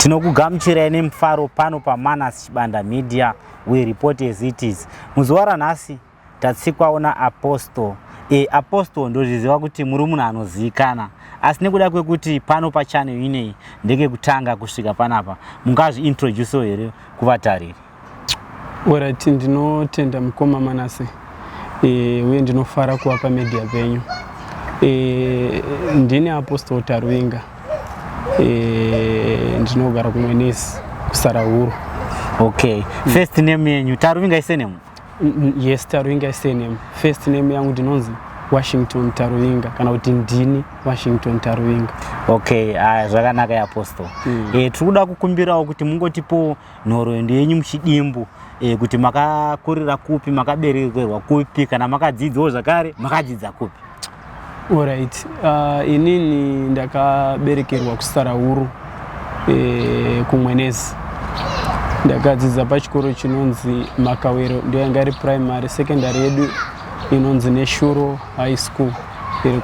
Tinokugamuchirai nemufaro pano paManas Chibanda Media, we report as it is. Muzuva ranhasi tatsikwawo naApostle. E, Apostle, ndozviziva kuti muri munhu anozivikana, asi nekuda kwekuti pano pachannel ineyi ndekekutanga kusvika panapa, mungazviintroducewo here kuvatariri? Alright, ndinotenda mukoma Manase, uye ndinofara kuva pamedia penyu. Ndini Apostle Taruvinga, ndinogara kuMwenezi, kuSarahuru. Okay, first name yenyu Taruvinga isurname? Yes, Taruvinga isurname. First name yangu ndinonzi Washington Taruvinga, kana kuti ndini Washington Taruvinga. Okay, aya zvakanaka, Apostle. Tiri kuda kukumbirawo kuti mungotipo nhoroondo yenyu muchidimbu, kuti makakurira kupi, makaberekerwa kupi, kana makadzidzawo zvakare, makadzidza kupi? Alright, inini ndakaberekerwa kuSarahuru, kuMwenezi. Ndakadzidza pachikoro chinonzi Makawero, ndiyo yanga iri primary. Secondary yedu inonzi Neshuro High School, iri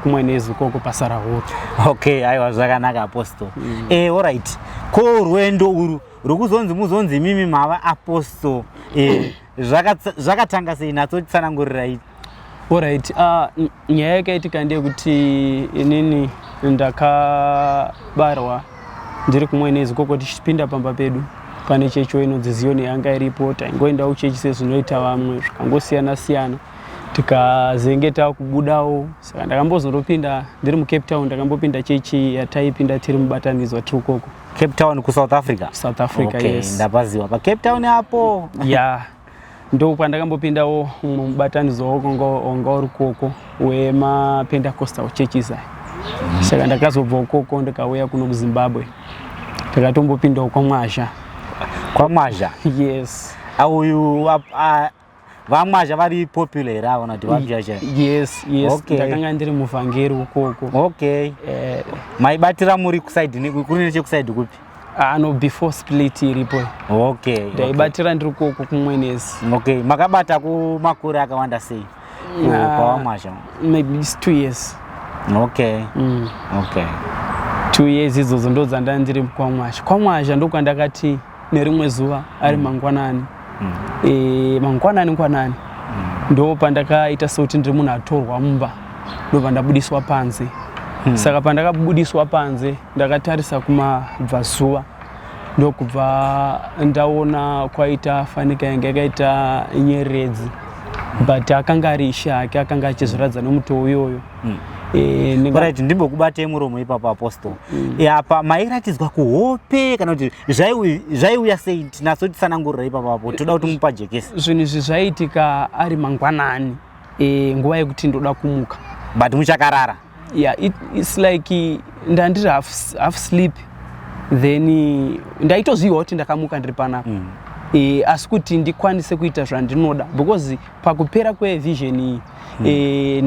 kuMwenezi ikoko paSarahuru. Okay, aiwa, zvakanaka, Apostle. Alright, ko rwendo urwu rwekuzonzi muzonzi imimi mava apostle, zvakatanga sei? Natsotsanangurirai. Alright, nyaya yakaitika ndeyekuti inini ndakabarwa ndiri kuMwenezi ikoko. Tichipinda pamba pedu pane chechi inonzi Zioni yanga iripo. Taingoendawo kuchechi sezvinoita vamwe, zvikangosiyana siyana, tikazenge takubudawo. Saka ndakambozondopinda ndiri muCape Town, ndakambopinda chechi yataipinda tiri mubatanidzwa tiri ukoko. Cape Town kuSouth Africa? South Africa. Okay, yes. Ndapaziwa paCape Town apo. Ya, ndo pandakambopindawo mubatanidzwa wanga uri koko wemapentecostal churches aya. Saka ndakazobva ukoko ndikauya kuno kuZimbabwe, ndakatombopindawo kwaMwazha. KwaMwazha? Yes. Auyu vaMwazha vari popular here avo, kuti vapyacha? Yes. Okay. Ndakanga ndiri muvhangeri ukoko. Okay. Maibatira muri kuside kuri nechekuside kupi? Ano before split iripo. Ndaibatira ndiri koko kuMwenezi. Okay, makabata kumakore akawanda sei kwawaMwazha? Maybe it's 2 years. 2 years idzodzo ndo dzanda ndiri kwaMwazha. KwaMwazha ndokwandakati nerimwe zuva ari mangwanani, mangwanani ngwanani, ndo pandakaita sekuti ndiri munhu atorwa mumba, ndobva ndabudiswa panze. Saka pandakabudiswa panze, ndakatarisa kumabvazuva, ndokubva ndaona kwaita fanika yanga yakaita nyeredzi, but akanga ari Ishe ake akanga achizviratidza nemutoo iyoyo. Right, ndimbokubatei muromo ipapo, Apostle. Apa mairatidzwa kuhope kana kuti zvaiuya sei? Tinatsotitsanangurira ipapo apo, toda kuti mupajekese. Zvinhu izvi zvaiitika ari mangwanani, nguva yekuti ndoda kumuka. But muchakarara? Yeah, it's like ndandiri half sleep, then ndaitoziva kuti ndakamuka ndiri panapa, asi kuti ndikwanise kuita zvandinoda, because pakupera kwevision iyi,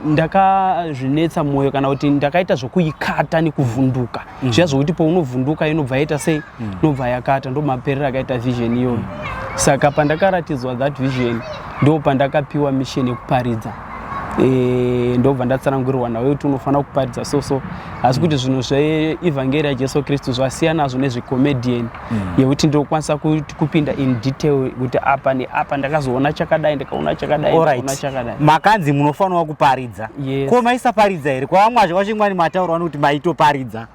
ndakazvinetsa mwoyo, kana kuti ndakaita zvokuikata nekuvhunduka, zviya zvokuti paunovhunduka inobva yaita sei, inobva yakata. Ndo maperero akaita vision iyoyo. Saka pandakaratidzwa that vision, ndo pandakapiwa mission yekuparidza. Ndobva ndatsanangurirwa nawe kuti unofanira kuparidza so so, asi kuti zvinhu zveevhangeri yaJesu Kristu zvasiyana nazvo nezvecomedian, yekuti ndinokwanisa kupinda in detail kuti apa neapa ndakazoona chakadai, ndikaona chakadai, ndikaona chakadai. Makanzi munofanira kuparidza? Yes. Ko maisaparidza here kwavamwazha kwachingwani? Mataurwa nekuti maitoparidza.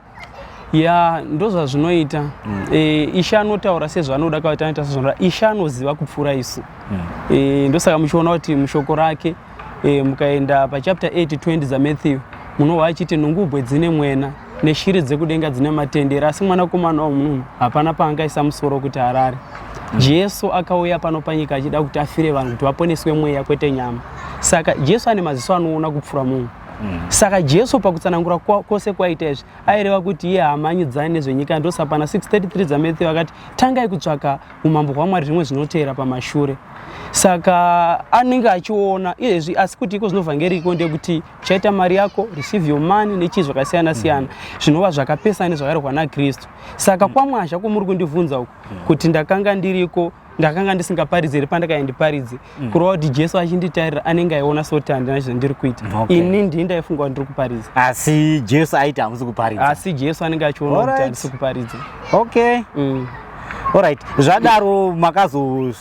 Ya, ndozvazvinoita. Ishe anotaura sezvaanoda, kana kuti anoita sezvanoda. Ishe anoziva kupfuura isu. Ndosaka muchiona kuti mushoko rake, mukaenda pachapter 8 20 dzaMatthew, munohwa achiti nhungubwe dzine mwena neshiri dzekudenga dzine matendere, asi Mwanakomana womunhu hapana paangaisa musoro kuti arare. Jesu akauya pano panyika achida kuti afire vanhu kuti vaponeswe mweya, kwete nyama. Saka Jesu ane maziso anoona kupfuura munhu. Saka Jesu pakutsanangura kwose kwaita izvi, aireva kuti iye haamhanyidzani nezvenyika. Ndosapana 633 dzaMatthew akati, "Tangai kutsvaka umambo hwaMwari, zvimwe zvinoteera pamashure." Saka anenge achiona izvezvi, asi kuti iko zvinovhangeriko ndekuti uchaita mari yako, receive your money, nechii zvakasiyana siyana, zvinova zvakapesana nezvakarehwa naKristu. Saka kwaMwazha kwamuri kundibvunza uku kuti ndakanga ndiriko. Ndakanga ndisingaparidzi here pandakaya ndiparidze? Kureva kuti Jesu achinditarira anenge aiona soti handina zvandiri kuita. Ini ndini ndaifunga kuti ndiri kuparidza. Asi Jesu aiti hamusi kuparidza. Asi Jesu anenge achiona kuti handisi kuparidza. Okay. Alright, zvadaro makazo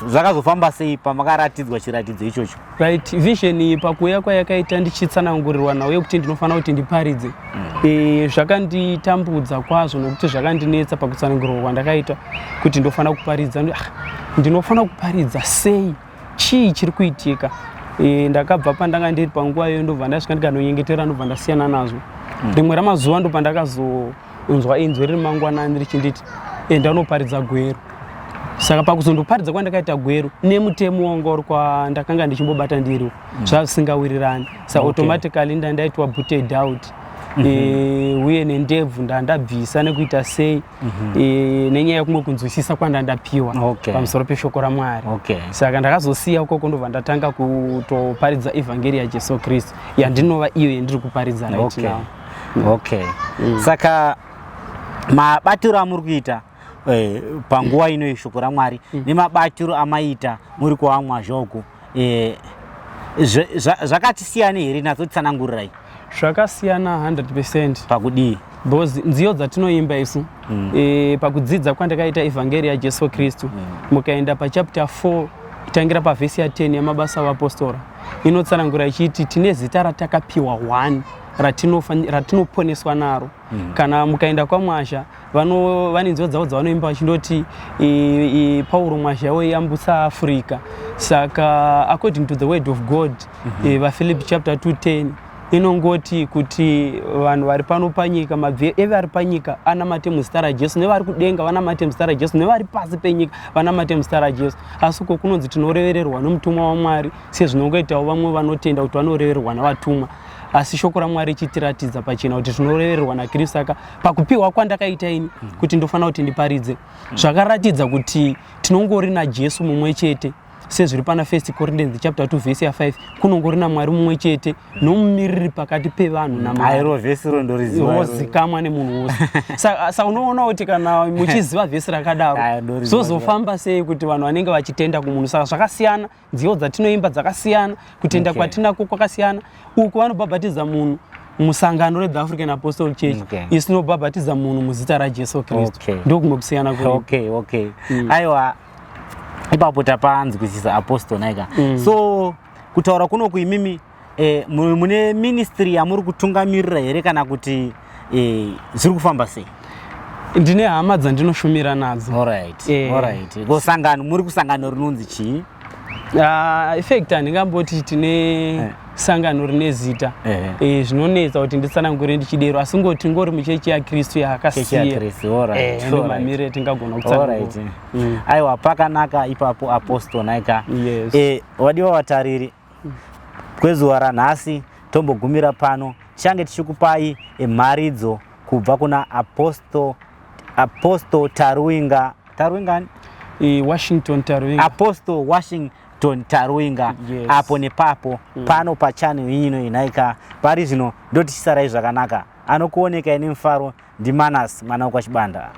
zvakazofamba sei pamakaratidzwa chiratidzo ichocho? Right, vision iyi pakuuya kwayakaita ndichitsanangurirwa nhau yekuti ndinofanira kuti ndiparidze, zvakanditambudza kwazvo nokuti zvakandinetsa pakutsanangurirwa kwandakaita kuti ndofanira kuparidza. Ndinofanira kuparidza sei? Chii chiri kuitika? Ndakabva pandanga ndiri panguva iyoyo, ndobva ndasvika ndikanonyengetera, ndobva ndasiyana nazvo. Rimwe ramazuva ndopandakazonzwa inzwi riri mangwanani richinditi, "Enda unoparidza Gweru." Saka pakuzondoparidza kwandakaita Gweru, nemutemo wanga uri kwandakanga ndichimbobata ndiriwo, zvazvisingawirirani. Saka automatically ndandaitwa booted out. Uye nendebvu ndandabvisa nekuita sei, nenyaya yekumwe kunzwisisa kwandandapiwa pamusoro peshoko raMwari. Saka ndakazosiya ukoko, ndobva ndatanga kutoparidza evhangeri yaJesu Kristu, yandinova iyo yandiri kuparidza right now. Okay, saka mabatiro amuri kuita panguva ino yeshoko raMwari nemabatiro amaita muri kuvaMwazha uku, zvakati siyane here? Natsotsanangurirai. Zvakasiyana 100%. Pakudii? Because nziyo dzatinoimba isu, pakudzidza kwandakaita evhangeri yaJesu Kristu, mukaenda pachapter 4 kutangira pavhesi ya10 yaMabasa avapostora, inotsanangura ichiti tine zita ratakapiwa 1 ratinoponeswa naro. Kana mukaenda kwaMwazha, vane nziyo dzavo dzavanoimba vachindoti Pauro Mwazha weiyambutsa Africa. Saka according to the word of God, vaPhilip chapter 2:10 inongoti kuti vanhu vari pano panyika, mabvi evari panyika anamate muzita raJesu, nevari kudenga vanamate muzita raJesu, nevari pasi penyika vanamate muzita raJesu. Asi uko kunonzi tinorevererwa nomutumwa waMwari, sezvinongoitawo vamwe vanotenda kuti vanorevererwa navatumwa, asi shoko raMwari richitiratidza pachena kuti tinorevererwa naKristu. Saka pakupiwa kwandakaita ini kuti ndofanira kuti ndiparidze, zvakaratidza kuti tinongori naJesu mumwe chete, sezviri pana First Corinthians chapter 2 vhesi ya5, kunongori naMwari mumwe chete nomumiriri pakati pevanhu naMwari. Airo vhesi ro ndoriziva. Rozikamwa nemunhu wose. Sa unoona kuti kana muchiziva vhesi rakadaro, Aya, ndoriziva. zvozofamba sei kuti vanhu vanenge vachitenda kumunhu? Saka zvakasiyana, nziyo dzatinoimba dzakasiyana, kutenda kwatinako kwakasiyana. Uku vanobhabhatidza munhu musangano reThe African Apostle Church, isu tinobhabhatidza munhu muzita raJesu Kristu. Ndokumwe kusiyana kuri. Okay, aiwa, ipapo tapanzwisisa, Apostle naika. So kutaura kunoku imimi mune ministry yamuri kutungamirira here, kana kuti zviri kufamba sei? Ndine hama dzandinoshumira nadzo. Alright. Alright, ko sangano, muri kusangano rinonzi chii? Ah, in fact handingamboti tine sangano rine zita. Zvinonetsa kuti nditsanangure ndichidero, asi ngoti ngori muchechi yaKristu Chechi yaakasiya. yaKristu, alright. Ndo mamiriro etingagona kutsanangura. Aiwa, pakanaka ipapo, Apostle naika. Yes. Wadiwa vatariri, kwezuva ranhasi tombogumira pano. Tichange tichikupai mharidzo kubva kuna Apostle Taruinga. Taruinga? Washington Taruinga. Apostle Washington Taruinga. Yes. Apo nepapo pano pachannel ino inaika. Pari zvino ndotichisarai zvakanaka. Anokuonekai nemufaro ndiManas mwana wekwaChibanda.